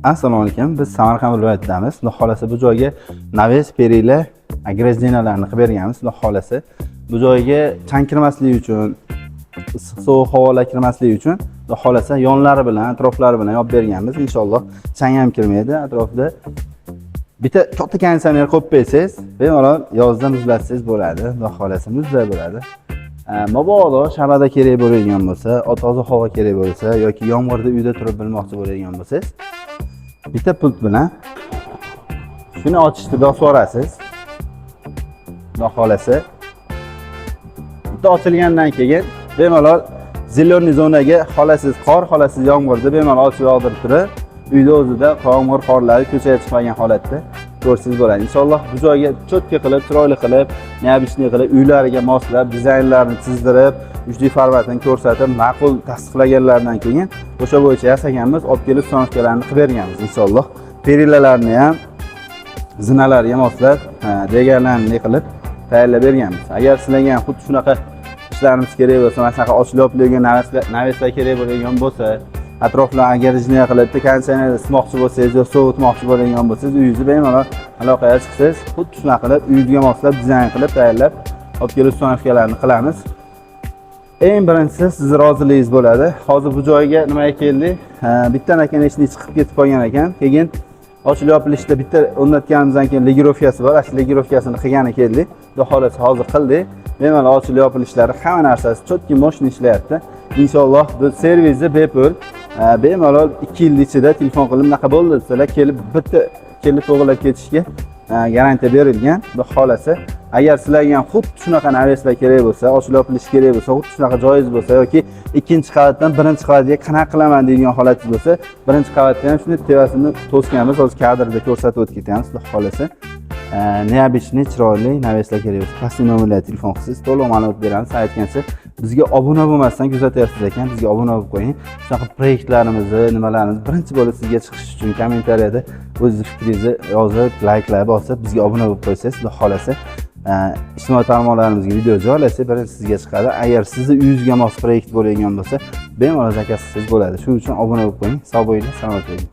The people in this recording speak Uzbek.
Assalomu alaykum. Biz Samarqand viloyatidamiz. Xudo xolasa, bu joyga навес, перила, ограждения larni qilib berganmiz. Xudo xolasa, bu joyga chang kirmasligi uchun, issiq sovuq havolar kirmasligi uchun, Xudo xolasa, yonlari bilan, atroflari bilan yopib berganmiz. Inshaalloh chang ham kirmaydi atrofida. Bitta katta konditsioner qo'yib bersangiz, bemalol yozda muzlatsangiz bo'ladi. Xudo xolasa, muzday bo'ladi. Mabodo shabada kerak bo'ladigan bo'lsa, toza havo kerak bo'lsa yoki yomg'irda uyda turib bilmoqchi bo'ladigan bo'lsangiz, bitta pult bilan shuni ochishni bosib yuborasiz. Xudo xolasa, bitta ochilgandan keyin bemalol зеленый zonaga xolasiz qor, xolasiz yomg'irda bemalol ochib yog'dirib turib, uyda o'zida yomg'ir qorlari ko'chaga chiqmagan holatda ko'rsangiz bo'ladi. Inshaalloh bu joyga чётко qilib, chiroyli qilib, необычный qilib, uylariga moslab, dizaynlarni chizdirib, 3D formatini ko'rsatib, ma'qul tasdiqlaganlaridan keyin o'sha bo'yicha yasaganmiz, olib kelib установка larni qilib berganmiz inshaalloh. Перила larni ham zinalarga moslab, deganlarini qilib tayyorlab berganmiz. Agar sizlarga ham xuddi shunaqa ishlarimiz kerak bo'lsa, mana shunaqa ochilib yopiladigan навес lar kerak bo'ladigan bo'lsa, atroflarni ограждение qilib, bitta konditsioner isitmoqchi bo'lsangiz yo sovutmoqchi bo'ladigan bo'lsangiz, uyingizni bemalol aloqaga chiqsangiz, xuddi shunaqa qilib uyingizga moslab dizayn qilib tayyorlab olib kelib установка larni qilamiz. Eng birinchisi sizni roziligingiz bo'ladi. Hozir bu joyga nimaga keldik? Bitta наконечник chiqib ketib qolgan ekan. Keyin ochilib yopilishda bitta o'rnatganimizdan keyin регулировка si bor. Shu регулировка sini qilgani keldik. Xudo xolasa, hozir qildik. Bemalol ochilib yopilishlari, hamma narsasi чётко, мощный ishlayapti. Inshaalloh bu servisi bepul. Bemalol 2 yil ichida telefon qilib, bunaqa bo'ldi desalar, kelib bitta kelib to'g'rilab ketishga garantiya berilgan. Xudo xolasa, agar sizlarga ham xuddi shunaqa навес lar kerak bo'lsa, ochilib yopilishi kerak bo'lsa, xuddi shunaqa joyingiz bo'lsa yoki ikkinchi qavatdan birinchi qavatga qanaqa qilaman deydigan holatingiz bo'lsa, birinchi qavatda ham shunday tevasini to'sganmiz. Hozir kadrda ko'rsatib o'tib ketamiz, xudo xohlasa. Необычный, chiroyli навес lar kerak bo'lsa, pastki nomerlarga telefon qilsangiz, to'liq ma'lumot beramiz. Aytgancha, bizga obuna bo'lmasdan kuzatyapsiz ekan, bizga obuna bo'lib qo'ying. Shunaqa proyektlarimizni, nimalarimizni birinchi bo'lib sizga chiqish uchun kommentariyada o'zingizni fikringizni yozib, layklar bosib, bizga obuna bo'lib qo'ysangiz, xudo xohlasa, ijtimoiy tarmoqlarimizga video joylasak, birinchi sizga chiqadi. Agar sizni uyingizga mos proyekt bo'ladigan bo'lsa, bemalol заказ qilsangiz bo'ladi. Shuning uchun obuna bo'lib qo'ying. Sog' bo'linglar, salomat bo'ling.